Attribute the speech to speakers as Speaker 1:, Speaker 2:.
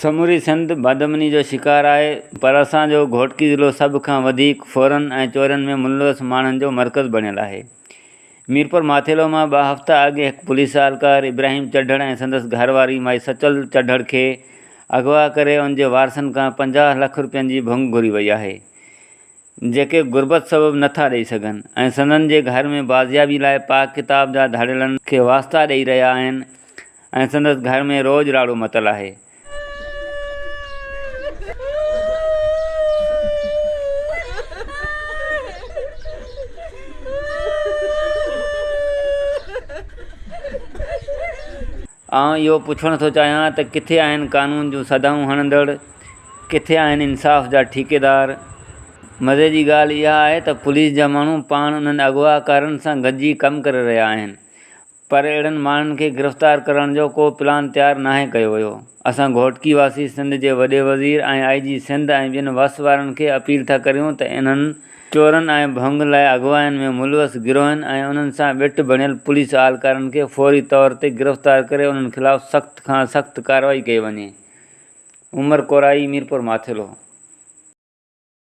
Speaker 1: سموري سنڌ بدامني جو شڪار آهي پر اسان جو گهوٽڪي ضلعو سڀ کان وڌيڪ ڦورن ۽ چورين ۾ ملوث ماڻهن جو مرڪز بڻيل آهي. ميرپور ماٿيلو مان ٻه هفتا اڳ هڪ پوليس اهلڪار ابراهيم چڍڙ ۽ سندس گهر واري مائي سچل چڍڙ کي اغوا ڪري ان جي وارثن کان 50 لک روپين جي ڀنگ گهري وئي آهي جيڪي غربت سبب نه ٿا ڏئي سگهن ۽ سندن جي گهر ۾ بازيابي لاء پاڪ ڪتاب جا ڌاڙيلن کي واسطا ڏئي رهيا آهن ۽ سندس گهر ۾ روڄ راڙو متل آهي. آئون اهو پڇڻ ٿو چاهيان ته ڪٿي آهن قانون جون صدائون هڻندڙ، ڪٿي آهن انصاف جا ٺيڪيدار؟ مزي جي ڳالهه اها آهي ته پوليس جا ماڻهو پاڻ انهن اغواڪارن سان گڏجي ڪم ڪري رهيا آهن. پر اهڙن ماڻهن کي گرفتار ڪرڻ جو ڪو پلان تيار ناهي ڪيو ويو. اسان گهوٽڪي واسي سنڌ جي وڏي وزير ۽ آء جي سنڌ ۽ ٻين وس وارن کي اپيل ٿا ڪريون ته انهن چورن ۽ ڀنگ لاء اغوائن ۾ ملوث گروهن ۽ انهن سان ٻٽ بڻيل پوليس اهلڪارن کي فوري طور تي گرفتار ڪري انهن خلاف سخت کان سخت ڪارروائي ڪئي وڃي. عمر ڪورائي، ميرپور ماٿيلو.